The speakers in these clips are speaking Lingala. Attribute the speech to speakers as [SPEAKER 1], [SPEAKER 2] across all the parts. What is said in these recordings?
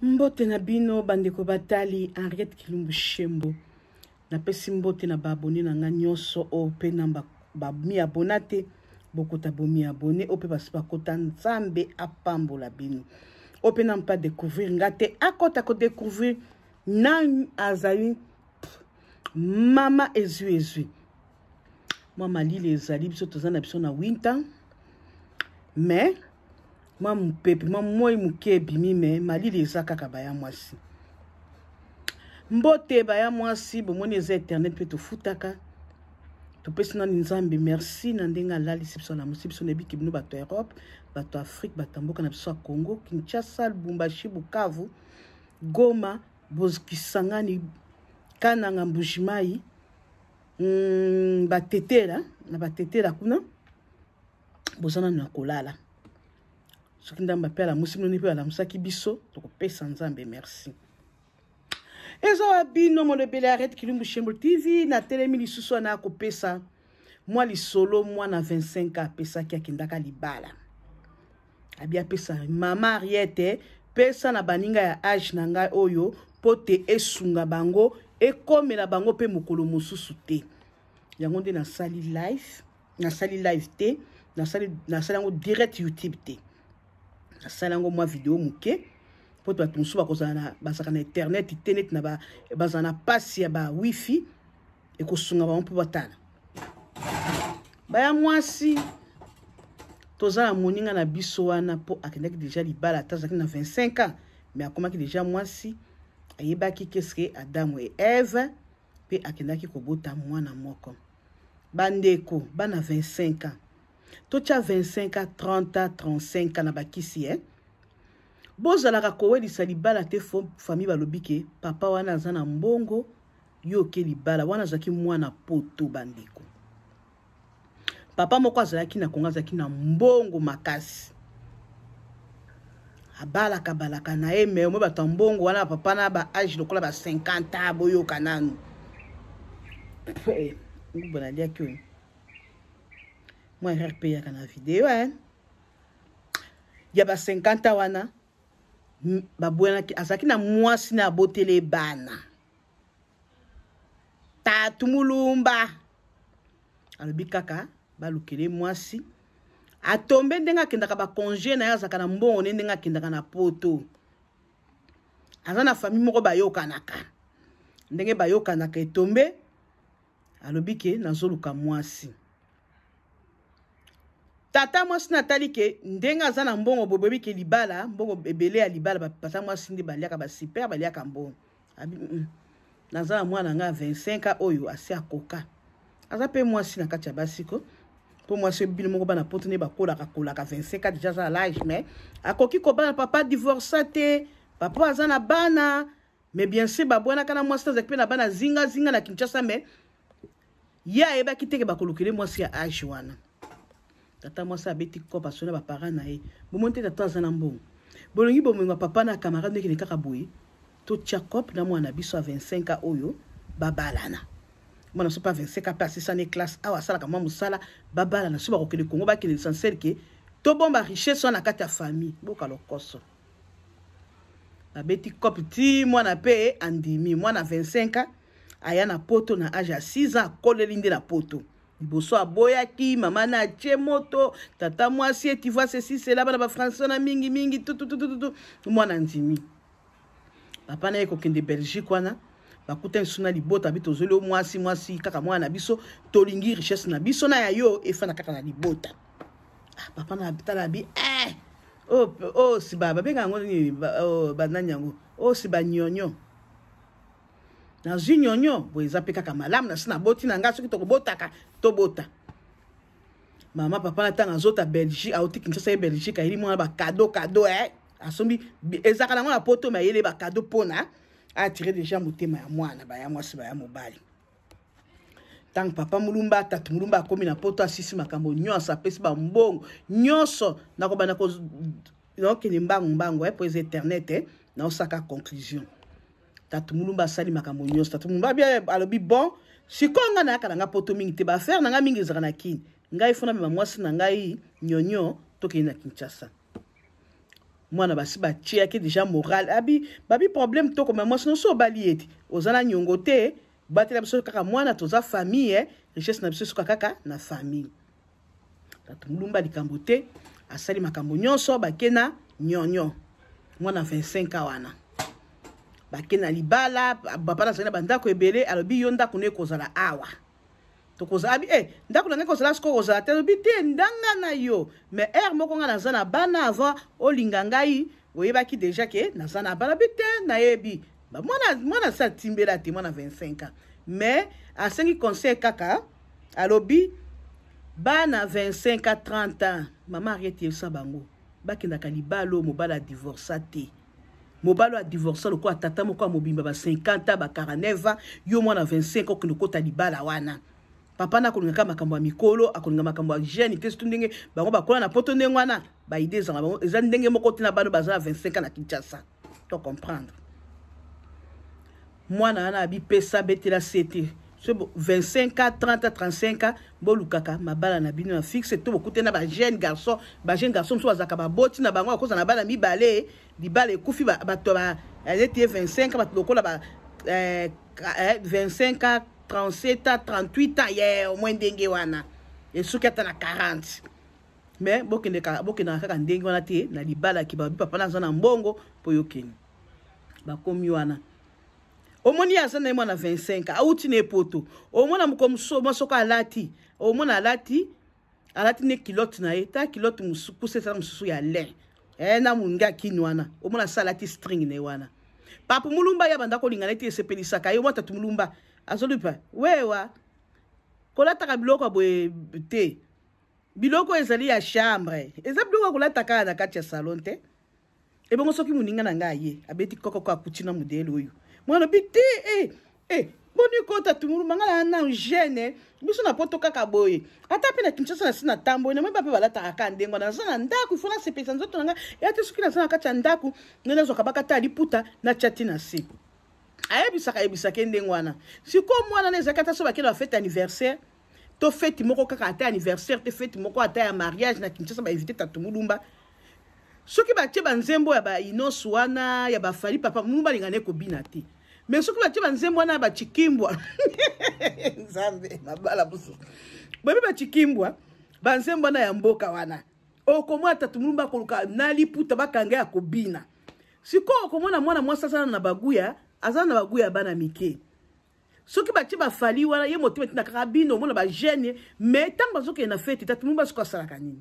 [SPEAKER 1] Mbote na bino bandeko batali Henriette Kilumbu Shembo. Napesi mbote na baabone na nga nyonso oyo mpe na bamiabona te bokota bomiabone oyo mpe basi bakota Nzambe apambola bino. Oyo mpe na mpa découvrir nga te akota ko découvrir nani azali mama ezwi ezwi. Mwa malili ezali biso toza na biso na winter mais mwa mopepe mwa moi moke ebimi me malili eza kaka baya mwasi mbote baya mwasi bomoni eza internet mpe tofutaka topesi nani nzambe merci na ndenge alalisi biso alamusi biso nayebiki bino bato ya europe bato ya afrique bato ya mboka na biso ya congo kinshasa lubumbashi bukavu goma bozkisangani kananga mbujimai batetela na batetela kuna boza nanu ya kolala soki ndambe mpe alamusi bino mpe alamusaki biso tokopesa nzambe merci eza wa bino molobeli arete kilumbu shembo tv natelemi lisusu wana akopesa mwa lisolo mwana 25 apesaki akendaka libala abi apesa mama ariete pesa na baninga ya age na ngai oyo mpo te esunga bango ekomela bango mpe mokolo mosusu te yango nde nasali live nasali live te nasali nasali yango direct youtube te nasali yango mwa video moke mpo bato mosusu bakozala na bazalaka na internet te neti na bazala na mpasi ya ba wifi ekosunga bango mpo batala baya mwasi toza na moninga na biso wana mpo akendaki deja libala ata azalaki na 25 ans mais akomaki deja mwasi ayebaki keske adamu e eve mpe akendaki kobota mwana moko bandeko bana 25 ans totya 25 ans 30 ans 35 ans na bakisi eh? bozalaka kowelisa libala te fo famille balobi ke papa wana aza na mbongo yo oke libala wana azalaki mwana poto bandeko papa moko azalaki na kongo azalaki na mbongo makasi abalaka balaka na ye me omoi bato ya mbongo wana papa na ba age lokola ba 50 ans boyoka nanu nguba naliaki oyo mwa erreur mpe eyaka na video eh? ya ba 50 ans wana baboyanaki azalaki na mwasi na abotele bana tatu mulumba alobi kaka balukele mwasi atombe ndenge akendaka bakonge na ye azalaka na mbongo ne ndenge akendaka na poto aza na famille moko bayokanaka ndenge bayokanaka etombe alobi ke nazoluka mwasi tata mwasi natali ke ndenge aza na mbongo boboyebi ke libala mbongo ebele ya libala tata mwasi nde baliaka basuper baliaka mbongo abi naza na mwana nga 25 ans oyo asi akoka aza mpe mwasi na kati ya basi ko mpo mwasi bino moko bana poto nde bakolaka kolaka 25 ans deja aza na l'âge mais akoki kobala papa divorça te papa aza na bana mais bien sûr babwanaka na mwasi azalaki mpe na bana zinga zinga na Kinshasa mais ye ayebaki te ke bakolukele mwasi ya age wana tata mwasi abeti kope asoni baparent na ye bomoni te tata aza na mbongo bolingi bomengo ya papa na camarade ndekende kaka boye totya cope na mwana na biso ya 25 ans oyo babalana mwana biso mpe 25 ans mpe asisani classe awa asalaka mwa mosala babalana so bakokende kongo bakende l'essentiel ke tobomba richesse wana na kati ya famille boka lokoso babeti cope ti mwana mpe andimi mwana 25 ans aya na poto na age ya 6 ans akoleli nde na poto liboso aboyaki mama na atie moto tata mwasi eti voi ceci cela bana bafrançais na mingi mingi tututututu mwana ndimi papa na ye kokende belgique wana bakutani lisusu na libota bi tozoli yo mwasi mwasi kaka mwana na biso tolingi richesse na biso na ya yo efanda kaka na libota ah, papa na tala bi eh oh, oh si ba babenga yango nini oh, banani yango oh si banyonyo nazwi nyonyo boye eza mpe kaka malamu nasi naboti na ngai soki tokobotaka tobota mama papa na ntango azota belgique auti kinshasa ye belgique ayeli mwana bakado kado eh? asombi ezalaka nango na poto me ayeli bakado mpona atire deja motema ya mwana baya mwasi baya mobali ntango papa mulumba tatu mulumba akomi na poto asisi makambo nyonso apesi bambongo nyonso nakobanda nakokende mbangu mbangu mpo eza internet eh? naosaka conclusion tatu mulumba asali makambo nyonso tatu mulumba alobi bon sikoyo ngai nayaka na ngai poto mingi te baaffaire na ngai mingi ezalaka na kini ngai fo namema mwasi na ngai nyonyo tokende na kinshasa. Mwana basi batiaki deja moral abi babi problème tokoma mwasi nyonso obali ye te, oza na nyongo te, batela biso kaka mwana, toza famille, eh? Richesse na biso esuka kaka na famille. Tatu Mulumba likambo te, asali makambo nyonso, bake na nyonyo mwana 25 ans wana, bake na libala. Papa nazali na bandako ebele, alobi yo ndako no ekozala awa, tokozala abi eh, ndako na ngai kozala sikoyo kozala te. Alobi te, ndanga na yo, mais heure moko ngai naza na bana, avant olinga ngai oyebaki deja ke naza na bana. Bi te, nayebi mwana, mwana asi atimbela te, mwana 25 ans, mais asengi conseil kaka. Alobi bana 25 à 30 ans, mama Ariete yebisa bango bakendaka libala oyo mobali adivorsa te. Mobali oyo adivorsa lokola tata moko ya mobimba, ba 50 ans, ba 49 ans, yo mwana 25 okende okota libala wana, papa na akolinga kaka makambo ya mikolo, akolinga makambo ya jeune te. Surtout ndenge bango bakola na Poto, ndenge wana baide ezanga bango eza ndenge moko te na bano baza na 25 ans na Kinshasa. To comprendre mwana wana abipesa betela sete so 25 ans, 30 ans, 35 ans, bolukaka mabala na bino ya fixe to bokute na bajeune garçon. Bajeune garçon mosusu bazalaka baboti na bango, akozala na bana mibale, libala ekufi. Bato neti ye 25, bato lokola ba 25 ans, 37 ans, 38 ans, ye au moins ndenge wana, esuki ata na 40. Mais bokendaka kaka ndenge wana te na libala ki babi papa naza na mbongo mpo yokende. Bakomi wana, omoni ye aza na ye mwana 25, auti na epoto. Omona moko mosusu soko alati, omona alati, alati ne culotte na ye ta culotte mosusu esala mosusu ya lin na moninga akini wana. Omona asa alati string na ye wana. Papa Mulumba ye abanda kolinga neti esepelisaka ye. Mwa Tatu Mulumba azolupa wewa kolataka biloko ya boye te. Biloko ezali ya chambre, eza biloko ya kolata kaka na kati ya salon te. Ebongo soki moninga na ngai aye, abeti kokoko, akuti na modele oyo, mwana bi te, eh, boni kota tumulumba, ngai na na jeune, biso na Poto kaka boye, ata mpe na Kinshasa na si na tamboye na mpe balataka kaka ndenge wana. Naza na ndako, ifo nasepelisa nzoto na ngai eya te. Soki naza na kati ya ndako nde nazwaka bakata ya liputa natya ti na se. Ayebisaka, ayebisaka ye ndenge wana. Sikoyo mwana na ezalaki ata so bakende bafete anniversaire to feti moko kaka, ata anniversaire te, feti moko ata ya mariage na Kinshasa, bainvite Tatu Mulumba, soki batie banzembo ya baInnoss wana, ya baFally, papa Mulumba alinga ne kobina te. Mais soki batie banzembo wana ya bachikimbwa, Nzambe, mabala mosusu boyebi, bachikimbwa, banzembo wana ya mboka wana, okomona Tatu Mulumba akoluka na liputa bakanga ya kobina. Sikoyo okomona mwana mwasi aza na baguya, aza na baguya ya bana mike. Soki batie baFally wana, ye motema etinda kaka bino. Omona bajeune, mais ntango bazokende na feti, Tatu Mulumba siko asalaka nini?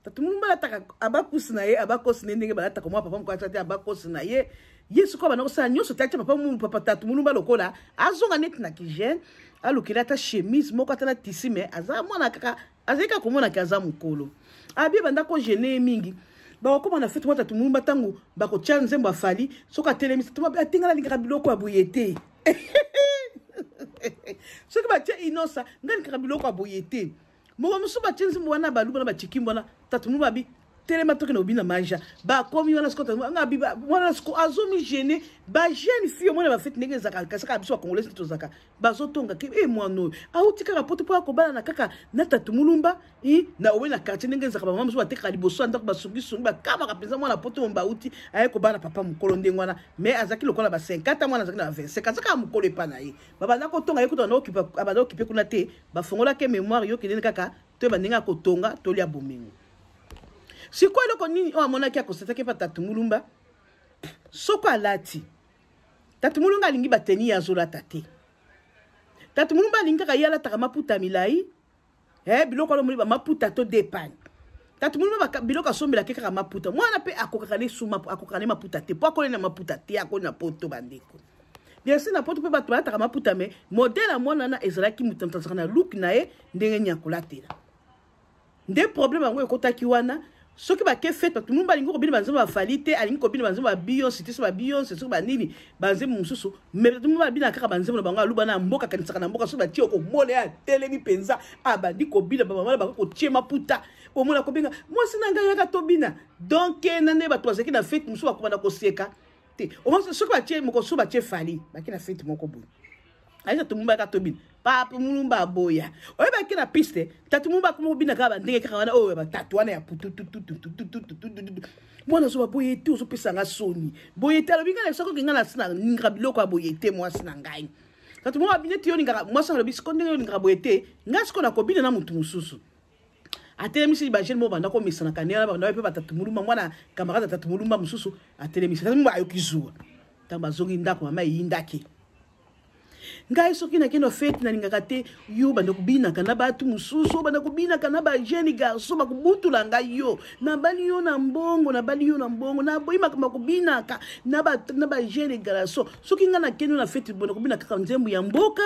[SPEAKER 1] Tatu Mulumba alataka abakusi na ye, abakosi na ye ndenge balataka. Mwa papa moko atya te abakosi na ye, ye sikoyo banda kosala nyonso te, atia papa, papa Tatu Mulumba lokola azonga neti na kijene, alukeli ata chemise moko, ata na tisi, mais aza mwana kaka, azali kaka komonaki aza mokolo. Abi banda kogêner ye mingi. Bakokóma na feti, mwa Tatu Mulumba ntango bakotia nzembo aFally, soki atelemi, atingala, alingaka biloko ya boye te. Soki batie Innoss, ngai alingaka biloko ya boye te. Moko mosusu batie nzembo wana baluba na bachikimbo wana, Tatu Mulumba abi telema, tokende kobina maja. Bakomi wana siko, wana siko azomigêner. Bajeune fille, omona bafete ndenge ezalaka, kasaka biso bacongolais nde tozalaka, bazotonga ke e mwana oyo auti kaka Poto mpo akobala na kaka na Tatu Mulumba. Na owe na quartier ndenge ezalaka, bamama mosusu batekaka liboso ya ndako, basungisungi, bakamaka mpenza mwana Poto momba auti aye kobala papa mokolo ndenge wana. Mais azalaki lokola ba 50, mwana azalaki na ba 25, aza kaka mokolo epa na ye. Babanda kotonga ye kutu, abanda okipe kuna te, bafongolaki mémoire, yo kendeni kaka toyeba ndenge ya kotonga tolia bomengo. Sikoyo eloko nini oyo amonaki akosataki epa Tatu Mulumba? Soko alati, Tatu Mulumba alingi bateni ye azolata te. Tatu Mulumba alingi kaka ye alataka maputa milai, biloko wana omoni bamaputa to depane. Tatu Mulumba biloko asombelaki kaka maputa. Mwana mpe akokaka ne suma, akokaka ne maputa te po akoli na maputa te, akoli na Poto. Bandeko, bien sûr, na Poto mpe bato balataka maputa, mais modèle ya mwana wana ezalaki moto azalaka na look na ye ndenge nini akolatela. Nde problème yango ekotaki wana. Soki bake fete, bato Mulumba alingi kobina banzembo baFally te, alingi kobina banzembo ba Beyoncé te, so ba Beyoncé, soki banini, banzembo mosusu. Mais bato Mulumba babina kaka banzembo na bango aluba na mboka, akanisaka na mboka. Soki batie, okomona ye atelemi mpenza, abandi kobina, bamama na bango kotie maputa, omona kobenga mwasi na ngai, yaka tobina. Donc na nde bato bazalaki na fete mosusu bakobanda koseka te. Soki batie moko, soki batie Fally, bake na fete moko boye, ayesa tumumba, yaka tobina. Papa Mulumba aboya. Oyebaki na piste, Tatu Mulumba akoma kobina kaka bandenge kaka wana oyo batatu wana ya putututututututututu. Mwana azoba boye te, ozopesa nga soni. Boye te, alobi nga na soki nga na sina ningaka biloko ya boye te mwasi na ngai. Tatu Mulumba abine te yo ningaka mwasi alobi siko ndenge yo ningaka boye te, nga siko nakobina na motu mosusu. Atelemisi ba jeune moko banda komisana kanela banda mpe batatu Mulumba mwana camarade ya Tatu Mulumba mosusu atelemisi. Tatu Mulumba ayoki zuwa. Ntango bazongi ndako mama eyindaki. Ngai soki nakende fete nalingaka te yo banda kobinaka na bato mosusu, banda kobinaka na ba jeune garçon bakobutula ngai yo. Nabali yo na mbongo, nabali yo na mbongo, naboyi makambo kobinaka na ba na ba jeune garçon. Soki ngai nakende na fete banda kobina kaka nzembo ya mboka,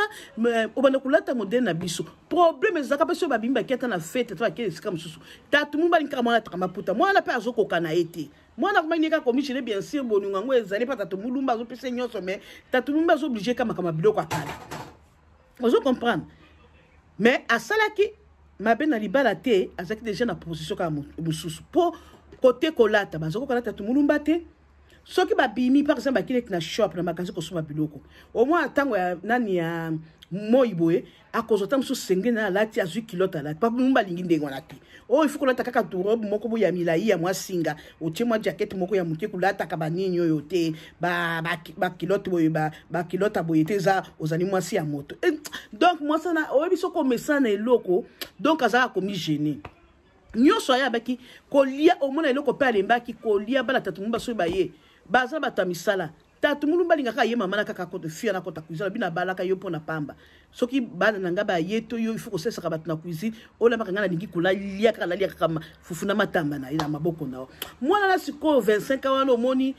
[SPEAKER 1] obanda kolata modèle na biso. Problème ezalaka mpe soki babimi bakei ata na fete to bakei esika mosusu. Tatu Mulumba alingaka mwana ataka maputa, mwana mpe azokoka na ye te. Mwana akomaki nde kaka komishele bien sûr bolingo yango ezali mpa Tatu Mulumba azopesa nyonso, mais Tatu Mulumba azooblige ka makambo ya biloko ya kala. Ozo comprendre? Mais asalaki mabe na libala te, azalaki déjà na position kaka mosusu. Po kote kolata, bazokoka na Tatu Mulumba te. Soki babimi par exemple bakei neti na shop na magasin kosomba biloko, au moins ntango ya nani ya moi boye akozwa ata mosusu senge na alati, azwi kilote alati. Papa Mulumba alingi ndenge wana te. Oyo il faut kolata kaka robe moko boye ya milai ya mwa singa, otie mwa jacket moko ya moke, kolataka banini oyo te, bakilote boye, bakilote boye te, eza ozali mwasi ya moto. Donc mwasi wana oyebi soki omesana na eloko, donc azalaka komigêner nyonso. Ayabaki kolia, omona eloko mpe alembaki kolia. Bana Tatu Mulumba soki baye baza bato ya misala. Tatu Mulumba alingaka ye mama na kaka kote fia na kota cuisine, alobi nabalaka yo mpo na pamba. Soki bana na ngai baye to yo, il faut kosesaka bato na cuisine olambaka. Ngai nalingi kolalia kaka, nalia kaka fufu na matamba na ye na maboko na yo. Mwana na sikoyo 25 ans wana omoni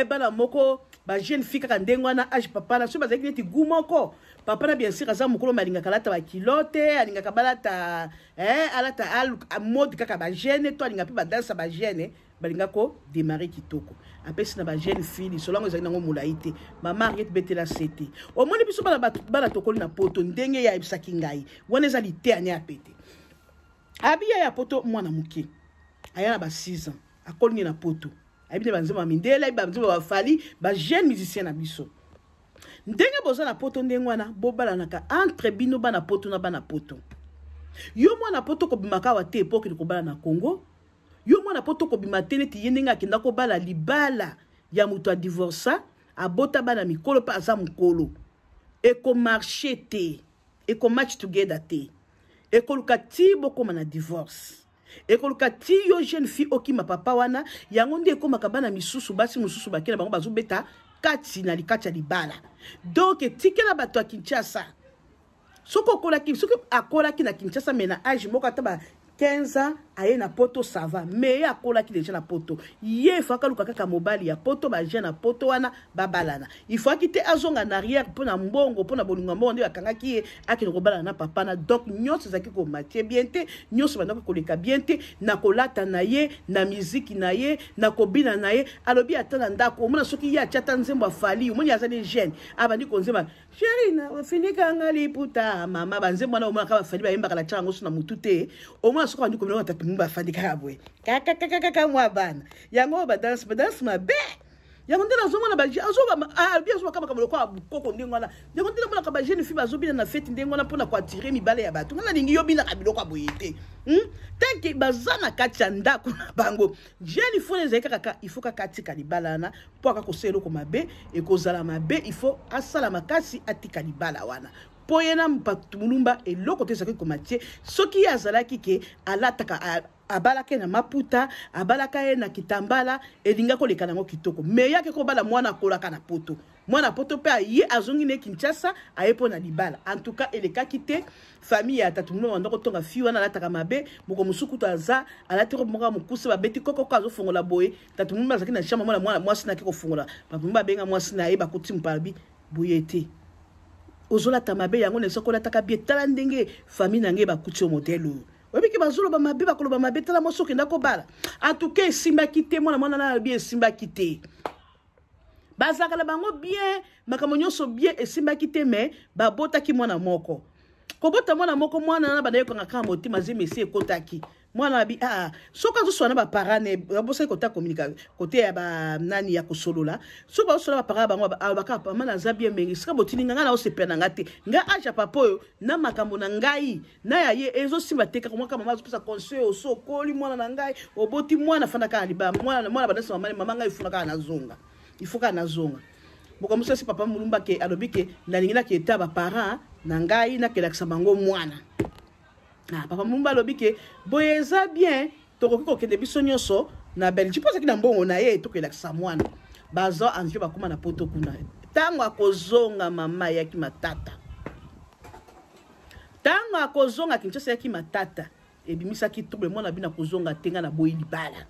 [SPEAKER 1] bana moko ba jeune fille kaka ndenge wana age papa na soki bazalaki neti gu moko. Papa na bien sûr aza mokolo, me alingaka alata bakilote, alingaka balata alata mode kaka ba jeune to alingaka mpe badansa ba jeune balinga ko démarrer kitoko. Apesi na ba jeune fille lisolo yango ezali nango molai te. Mama Ariete betela sete, omoni biso bana bana tokoli na poto ndenge ye ayebisaki ngai wana eza liteya ne ya pete. Abiya ya poto, mwana moke aya na ba 6 ans akoli ne na poto, ayebi ne banzembo ya mindele, ayebi banzembo bafali ba jeune musicien na biso. Ndenge boza na poto ndenge wana bobalanaka entre bino bana poto na bana poto. Yo mwana poto kobimaka awa te po okende kobala na Congo. Yo mwana poto kobima te neti ye ndenge akenda kobala libala ya moto adivorsa, abota bana mikolo mpe aza mokolo. Ekomarche te, ekomatch together te, ekoluka ti bokóma na divorce, ekoluka ti yo jeune fille okima papa wana. Yango nde ekomaka bana misusu, basi mosusu bakela bango bazobeta kati na likati ya libala. Donc etikela bato ya Kinshasa. Soki okolaki, soki akolaki na Kinshasa mais na age moko ata ba 15 ans aye na poto, ça va. Mais ye akolaki déjà na poto, ye efaka luka kaka mobali ya poto, bajeune na poto wana babalana. Ifaki te azonga na arrière mpo na mbongo, mpo na bolingo ya mbongo nde bakangaki ye akende kobalana na papa na. Donc nyonso ezalaki komatie bien te, nyonso bandaki koleka bien te na kolata na ye, na miziki na ye, na kobina na ye. Alobi ata na ndako omona soki ye atia ata nzembo afali, omoni aza ne jeune abandi konzemba chéri na ofinikanga liputa mama, banzembo wana omonaka bafali bayembaka na tia yango so na motu te. Omona soki bandi komela Tatu Mulumba afandi kaka boye kakakakaka mwa bana yango oyo badanse badanse mabe. Yango nde nazomona alobi azobaka makambo lokola bukoko ndenge wana. Yango nde namonaka ba jeune fille bazobina na fete ndenge wana mpona koattirer mibale ya bato. Nga nalingi yo binaka biloko ya boye te, Tant que baza na kati ya ndako na bango, jeune fille ezali kaka il faut kaka atika libala wana mpo aka kosala eloko mabe, ekozala mabe. Il faut asala makasi atika libala wana mpo ye na Tatu Mulumba eloko te ezalaki komatie. Soki ye azalaki ke alataka, abalaka ye na maputa, abalaka ye na kitambala, elinga koleka nango kitoko. Me yake kobala mwana akolaka na poto, mwana poto mpe aye azongi ne Kinshasa aye mpo na libala. En tout cas elekaki te. Famille ya Tatu Mulumba banda kotonga fi wana alataka mabe. Moko mosusu kutu aza alati robe moko ya mokuse, babeti kokoko azofongola boye. Tatu Mulumba azalaki na chambre, mwana mwana mwasi nake kofongola. Tatu Mulumba abenga mwasi na ye, bakoti mpalabi boye te, ozolata mabe yango na soki olataka bien. Tala ndenge famille na ngai bakuti yo modèle oyo, oyebiki bazoloba mabe, bakoloba mabe. Tala mwasi okenda kobala. En tout cas esimbaki te. Mwana mwana na alobi esimbaki te. Bazalaka na bango bien, makambo nyonso bien, esimbaki te. Me babotaki mwana moko. Kobota mwana moko, mwana wana banda yokanga kaka motema, zemi esi ekotaki. Mwana abi ah, soki azosolola na baparent ne abosaki kota communication kote ya banani ya kosolola. Soki bazosolola baparent bango, alobaka: "Mama, naza bien, mengi sika botindi nga, nga na osepela na nga te. Nga age ya papa oyo na makambo na ngai na ya ye ezosimba te." Kaka mwaka mama azopesa conseil: "Oso okoli, mwana na ngai, oboti mwana, fanda kaka na libala." Mwana, mwana bandasi mama, "Mama, ngai ifuna kaka nazonga, ifo kaka nazonga." Bokamusi asi papa Mulumba ke alobi ke nalingi nake eta baparent na ngai, nakelakisa bango mwana. Ah, papa Mulumba alobi ke boye eza bien, tokoki kokende biso nyonso na Belgique, mpo azalaki na mbongo na ye, tokelakisa mwana. Baza envie, bakóma na Poto kuna. Ntango akozonga, mama ayaki matata. Ntango akozonga Kinshasa, ayaki matata, ebimisaki trouble. Mwana bino akozonga te, nga naboyi libala.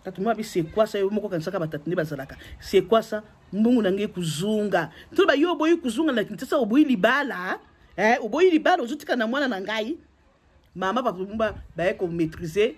[SPEAKER 1] Tatu mwa bi, c'est quoi ça? Yo moko kanisaka batatu nde bazalaka, c'est quoi ça? Mbongo na ngai kuzunga to ba yo oboyi kuzunga na Kinshasa, oboyi libala, eh, oboyi libala, ozotika na mwana na ngai. Mama bato mumba baye komaîtriser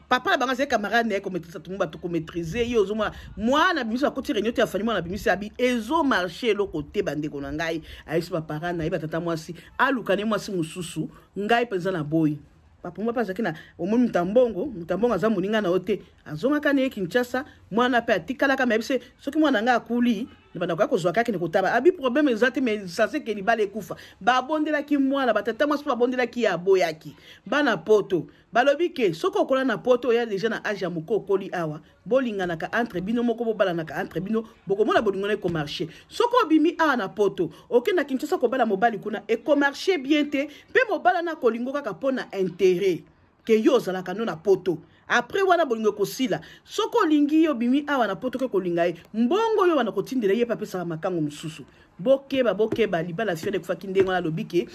[SPEAKER 1] papa na bango, azali camarade na ye, komaîtriser bato mumba, tokomaîtriser ye. Ozomona mwana bimisi, bakoti réunion te ya famille. Mwana bimisi, abi ezomarcher eloko te. Bandeko na ngai, ayebisi baparent na ye, batata mwasi aluka ne mwasi mosusu, ngai mpenza na boyi. Papa moko mpe azalaki na omoni moto ya mbongo, moto ya mbongo aza moninga na yo te. Azongaka na ye Kinshasa, mwana mpe atikalaka. Ma yebise soki mwana ngai akuli, banda koya kozwa kaka, kotaba. Abi problème eza te, mais sase ke libala ekufa. Babondelaki mwana, batata mwasi mpe babondelaki ye, aboyaki. Bana Poto balobi ke soki okola na Poto, oya déjà na age ya moke, okoli awa, bolinganaka entre bino moko, bobalanaka entre bino, bokomona bolingo na ekomarcher. Soki obimi awa na Poto, okende na Kinshasa kobala mobali kuna, ekomarcher bien te, mpe mobala na kolingo kaka mpo na intérêt ke yo ozalaka no na Poto. Après wana bolingo ekosila. Soki olingi ye, obimi awa na Poto, ke kolinga ye, mbongo oyo wana kotindela ye mpe apesaka makango mosusu. Bokeba, bokeba. Libala fione ekufaki ndenge wana. Alobi ke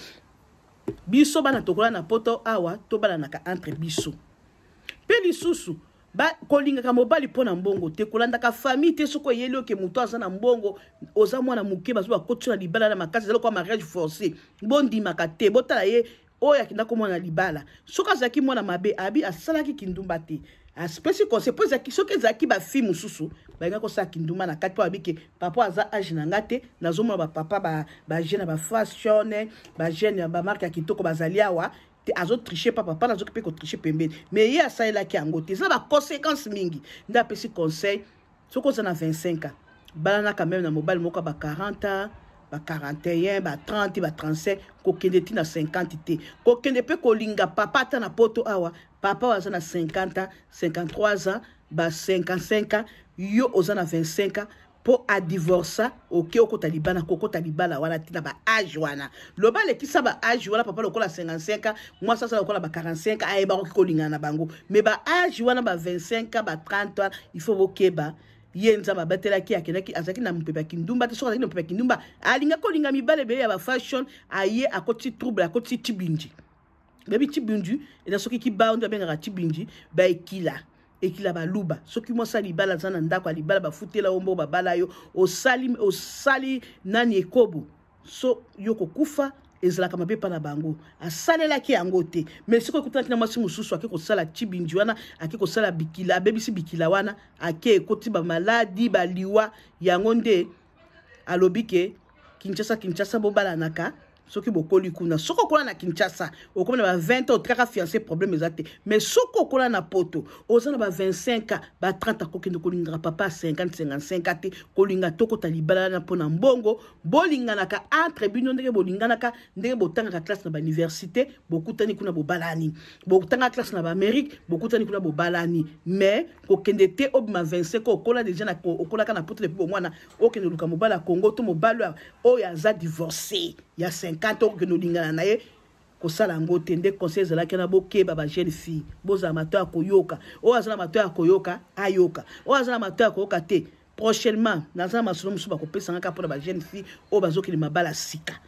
[SPEAKER 1] biso bana tokola na Poto awa, tobalanaka entre biso. Mpe lisusu kolingaka mobali mpo na mbongo te, kolandaka famille te. Soki oyeli oke moto aza na mbongo, oza mwana moke, bazwi bakoti na libala na makasi, eza lokola mariage forcé, bondimaka te. Botala ye oyo akenda komona libala, soki azalaki mwana mabe, abi asalaki kindumba te. Apesi conseil mpo ezalaki, soki ezalaki bafille mosusu, balingaki kosala kindumba na kati, mpo abi ke papa aza age na nga te. Nazomona bapapa bajeune ya bafashion, bajeune ya bamarque ya kitoko bazali awa te, azotricher pa papa, nazoki mpe kotricher pembeni, mais ye asalelaki yango te. Eza baconséquence mingi. Nde apesi conseil: soki oza na 25 ans, balana quand même na mobali moko ya ba 40 ans, ba 41, ba 30, ba 35, kokende ti na 50 te. Kokende mpe kolinga papa ata na Poto awa, papa oyo aza na 50 ans, 53 ans, ba 55 ans, yo oza na 25 ans, mpo adivorça, oke okota libala. Kokota libala wana ntina baage wana, loba alekisa baage wana. Papa lokola 55 ans, mwasi asala lokola ba 45 ans, ayeba koki kolingana na bango. Mais baage wana, ba 25 ans, ba 30 ans, il faut bokeba. Ye Nzambe abatelaki, akendaki, azalaki na mopepe ya kindumba te. Soki azalaki na mopepe ya kindumba, alingaki kolinga mibale ebele ya bafashion, aye akoti trouble, akoti tibindi. Bayebi tibindi eza soki kibao nde babengaka tibindi, baekila ekila baluba. Soki mwasi ya libala aza na ndako ya libala, bafutela yo mbongo, babala yo, osali, osali nani ekobo, so yo kokufa ezalaka mabe mpa na bango. Asalelaki yango te, mais soki ekutanaki na mwasi mosusu, ake kosala tibindi wana, ake kosala bikila, abebisi bikila wana, ake ekoti bamaladi, baliwa. Yango nde alobi ke Kinshasa, Kinshasa bobalanaka soki bokoli kuna. Soki okola na Kinshasa, okomi na ba 20 ans, otikaka fiancé, problème eza te. Mais soki okola na Poto, oza na ba 25 ans, ba 30 ans, kokende kolingaka papa 50, 55 ans te. Kolinga tokota libala na mpo na mbongo. Bolinganaka entre bino ndenge bolinganaka, ndenge botangaka classe na bauniversité, bokutani kuna, bobalani. Botangaka classe na baamérique, bokutani kuna, bobalani. Mais kokende te obima 25, okola déjà na okolaka na Poto depuis bomwana, okende oluka mobali ya Congo to mobali oyo aza divorcé ya 50, okokende olingana na ye, kosala yango te. Nde conseil ezalaki na bokeba. Bajeune fille, bozala mato ya koyoka. Oyo aza na mato ya koyoka, ayoka. Oyo aza na mato ya koyoka te, prochainement naza na masolo mosusu bakopesanga kaka mpona bajeune fille oyo bazokende mabala sika.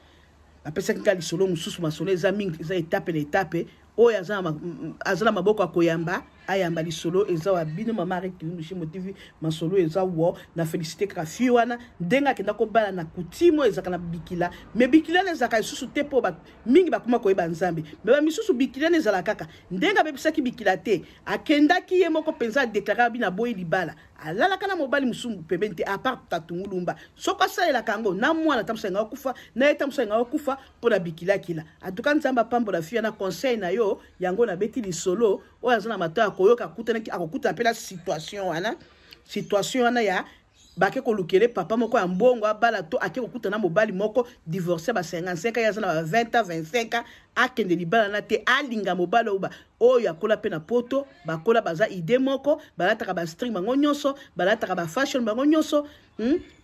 [SPEAKER 1] Bapesaki nga lisolo mosusu, masolo eza mingi, eza étape na étape. Oyo aza na maboko ya koyamba. Ayamba lisolo eza wa bino mama Arrête Kilumbu Shembo TV. Masolo eza wo na félicité kaka fille wana ndenge akenda kobala na coutume oyo ezalaka na bikila. Mais bikila na ezalaka lisusu te mpo mingi bakoma koyeba Nzambe. Mais ba misusu bikila na ezalaka kaka ndenge abebisaki bikila te. Akendaki ye moko mpenza adeklaraka bino aboyi libala. Alalaka na mobali mosusu pembeni te à part Tatungulumba. Soko asalelaka yango na mwana ta mosusu alingaka kokufa, na ye ta mosusu alingaka kokufa mpo na bikilakila. En tout cas Nzambe apambola fille na conseil na yo yango nabeti lisolo oyo aza na matoi ya koyoka akutanaki akokutana mpe na situation wana situation wana ya bake kolukele papa moko ya mbongo abala to ake kokutana na mobali moko divorce ba 55 ye aza na ba 20 ans 25 ans akende libala na te alinga mobali oyo oyo akola mpe na poto bakola baza idée moko balataka ba string bango nyonso balataka ba fashion bango nyonso.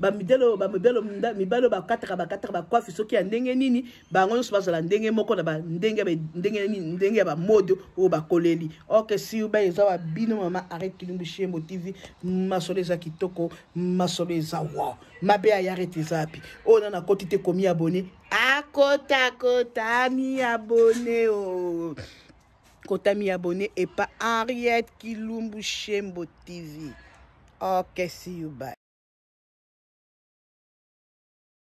[SPEAKER 1] Bamidele bamibele mibale oyo bakataka bakataka bakwafi soki ya ndenge nini bango nyonso bazala ndenge moko na bandenge ndenge nini ndenge ya bamode oyo bakoleli. Ok, siuba eza wa bino mama Arrête Kilumbu Shembo TV. Masolo eza kitoko, masolo eza wa mabe ya Arrête eza wapi oyo nana akoti te komi abone akota kota mi abone o kota mi abone epa Henriette Kilumbu Shembo TV. Ok, see you, bye.